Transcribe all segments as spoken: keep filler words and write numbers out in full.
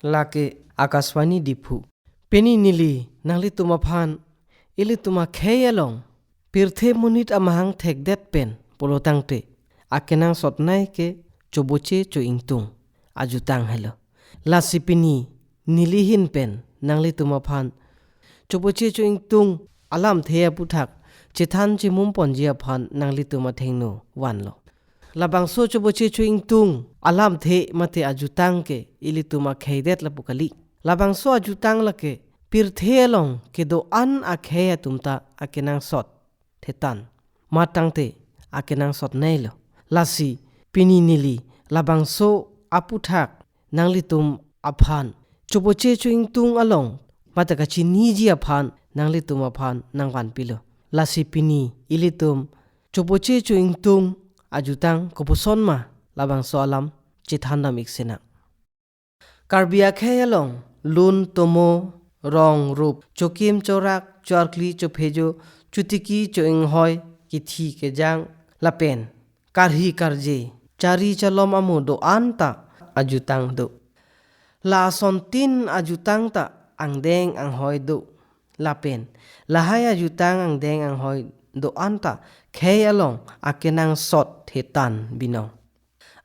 Lake Akashvani Diphu. Pini neli nanglitum aphan ilitum akhei along pirthe monit amahang thekdet pen pulotangte akenangsotnei ke choboche cho-ingtung ajutang helo. Lasi pini neli ahin pen nanglitum aphan choboche cho-ingtung alamthe aputhak chethan chimum ponji aphan nanglitum athengno vanlo. Labangso choboche cho-ingtung alamthe mate ajutang ke ilitum akheidet lapu kali. Labangso ajutang lake pirthe along kedo-an akhei atum ta akenangsot thetan, matangte akenangsotneilo. Lasi pini neli labangso aputhak nanglitum aphan choboche cho-ingtung along mate kachiniji aphan nanglitum aphan nangvanpilo. Lasi pini ilitum choboche cho-ingtung ajutang kopuson ma, labangso alam chethandam ik sinang. Karbi akhei along lun tomo, rong rup, chokim chorak, choarkli chophejo, chotiki cho-inghoi, kithi kejang lapen karhi karje, chari chalom amo do-an ta ajutang do. La asontin ajutang ta angdeng anghoi do. Lapen lahai ajutang angdeng anghoi do-an ta khei along akenangsot thetan binong.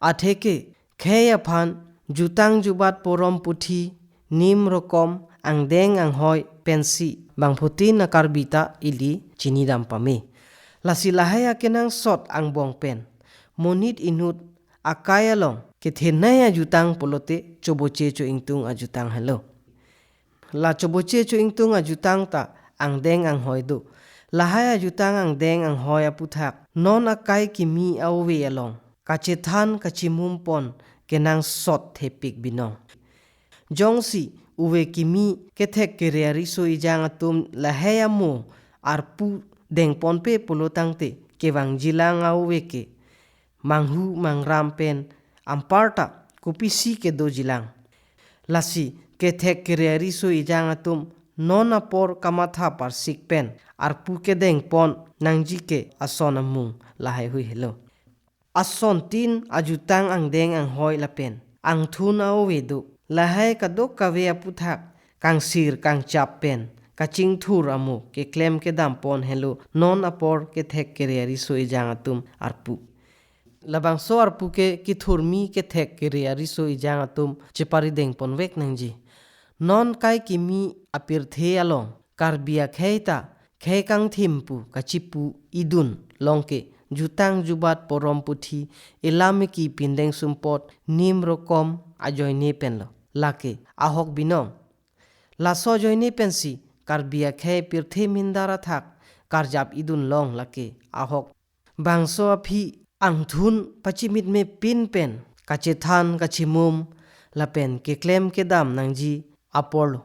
Atheke khei aphan jutang jubat porom puthi, nim rokom, angdeng anghoi pensi bangphutin a-Karbi ta ili chinidam pame. Lasi lahai akenangsot angbong pen monit inut akai along kethenei ajutang pulote choboche cho-ingtung ajutang helo. La choboche cho-ingtung ajutang ta angdeng anghoi do. Lahai ajutang angdeng anghoi aputhak non akai kimi a-ove along kachethan kachimum pon kenangsot thepik binong. Jongsi ove kimi kethek kere ariso ejang atum lahai amo arpu dengponpe pulotangte kevangjilang a-ove ke manghu mangram pen anparta kopisi kedojilang. Lasi kethek kere ariso ejang atum non apor kamatha parsik pen arpu kedengpon nangji ke ason amung lahaihui helo. Asontin ajutang angdeng anghoi lapen angthun a-ove do. Lahai kadokave aputhak kangsir kangchap pen kachingthur amo keklem kedampon helo non apor kethek kere ariso ejang atum arpu. Labangso arpu ke kethurmi kethek kere ariso ejang atum cheparidengponvek nangji. Non kai kimi apirthe along Karbi akhei ta khei kangthim pu kachipu idun longke jutang jubat porom puthi, elam eki pindeng sumpot, nim rokom ajoine penlo. Lake ahok binong. Laso ajoine pensi Karbi akhei pirthe mindar athak karjap idun long lake ahok. Bangso aphi angthun pachimitme pin pen kachethan kachimum lapen keklem kedam nangji aporlo.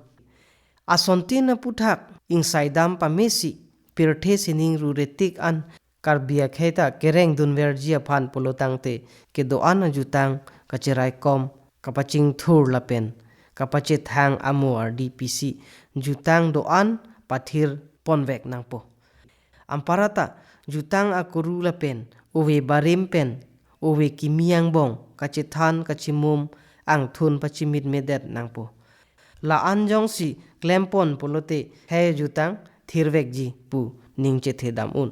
Asontin aputhak ingsaidam pamesi pirthe sining ruretik an Karbi akhei ta kereng dunverji aphan pulotangte kedo-an ajutang kacheraikom, kapachingthur lapen kapachethang amo ardi pisi jutang do-an pathir ponvek nangpo. Anparta jutang akuru lapen ove barim pen ove kimi angbong kachethan kachimum angthun pachimitmedet nangpo. La-an jongsi klempon pulote khei ajutang thirvekji pu ning chethedam un.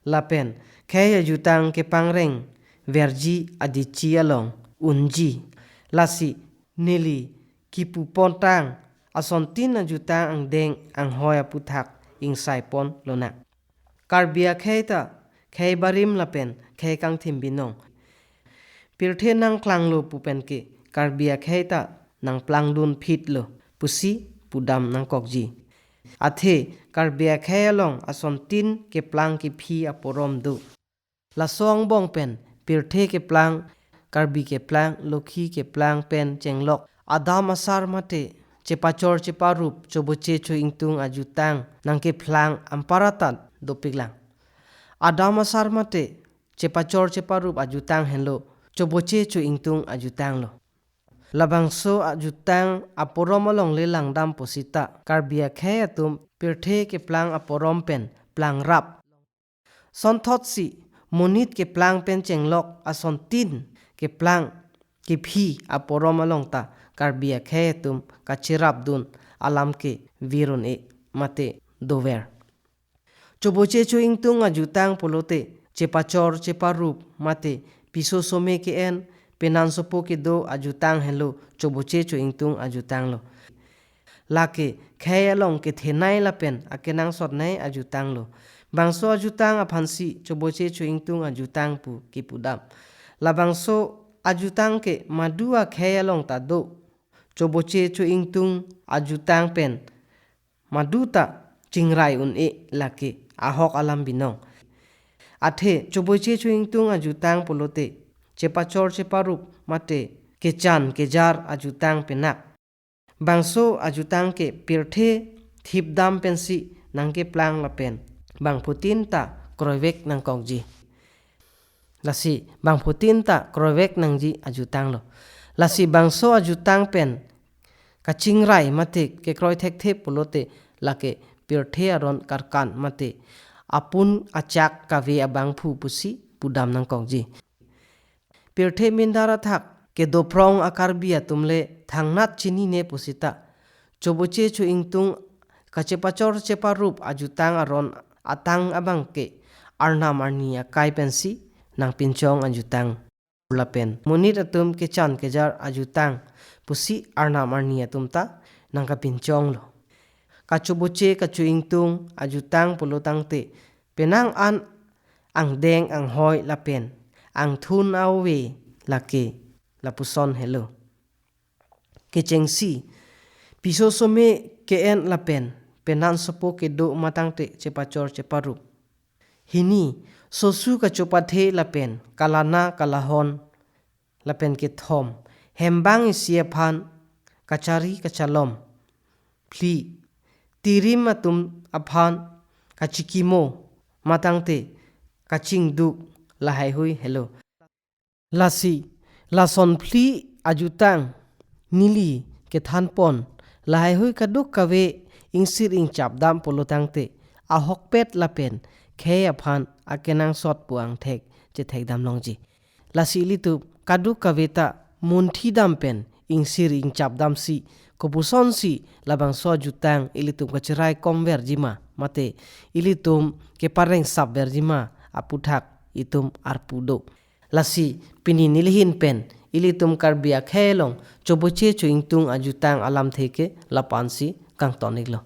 Lapen khei ajutang kepangreng verji adichi along unji. Lasi neli kipu pontang asontin ajutang angdeng anghoi aputhak ingsaipon lonang. Karbi akhei ta khei barim lapen khei kangthim binong. Pirthe nangklanglo pu penke Karbi akhei ta nangplangdun phitlo pusi pudam nangkokji. Athe Karbi akhei along asontin keplang kephi aporom do. Laso angbong pen pirthe keplang, Karbi keplang, Lokhi keplang pen chenglok adam asar mate chepachor cheparup choboche cho-ingtung ajutang nangkeplang anparta dopiklang. Adam asar mate chepachor cheparup ajutang henlo choboche cho-ingtung ajutanglo. Labangso ajutang aporom alongle langdam pusita Karbi akhei atum pirthe keplang aporom pen plangrap. Sonthotsi monit keplang pen chenglok asontin keplang kephi aporom along ta Karbi akhei atum kacherapdun alam ke virun-e mate dover. Choboche cho-ingtung ajutang pulote chepachor cheparup mate piso some ke-en, penan sopo kedo ajutang helo choboche cho-ingtung ajutang lo. Lake khei along kethenei lapen akenangsotnei ajutang lo. Bangso ajutang aphansi choboche cho-ingtung ajutang pu kipudam. Labangso ajutang ke madu akhei along ta do. Choboche cho-ingtung ajutang pen madu ta chingrai un-e lake ahok alam binong. Athe choboche cho-ingtung ajutang pulote chepachor cheparup mate kechan kejar ajutang penak. Bangso ajutang ke pirthe thipdam pensi nangkeplang lapen bangphutin ta kroivek nangkokji. Lasi bangphutin ta kroivek nangji ajutang lo. Lasi bangso ajutang pen kachingrai mate kekroi thekthe pulote lake pirthe aron karkan mate apun achak kave abangphu pusi pudam nangkokji. Pirthe mindar athak kedoprong a-Karbi atum le thangnat chinine pusita choboche cho-ingtung kachepachor cheparup ajutang aron atang abang ke arnam arni akai pensi nangpinchong ajutang. Lapen monit atum kechan kejar ajutang pusi arnam arni atum ta nangkapinchong lo. Kachoboche kacho-ingtung ajutang pulo tangte penang an angdeng anghoi lapen angthun a-ove lake lapuson helo. Kechengsi, piso some ke-en lapen penan sopo kedo ma tangte chepachor cheparup. Hini, sosu kachopathe lapen kalana kalahon lapen kethom, hembang isi aphan kachari kachalom. Phli, tirim atum aphan kachikimo ma tangte kachingduk lahaihui helo. Lasi, lason phli ajutang neli kethanpon lahaihui kadokave ingsir ingchapdam pulo tangte ahokpet lapen khei aphan akenangsot pu angthek chethekdam longji. Lasi ilitum kadokave ta munthidam pen ingsir ingchapdamsi kopusonsi labangso ajutang ilitum kacherai komverji ma mate ilitum keparengsap verji ma aputhak itum arpu do. Lasi pini nelihin pen ilitum Karbi akhei along choboche cho-ingtung ajutang alamthe ke lapu-ansi kangton-iklo.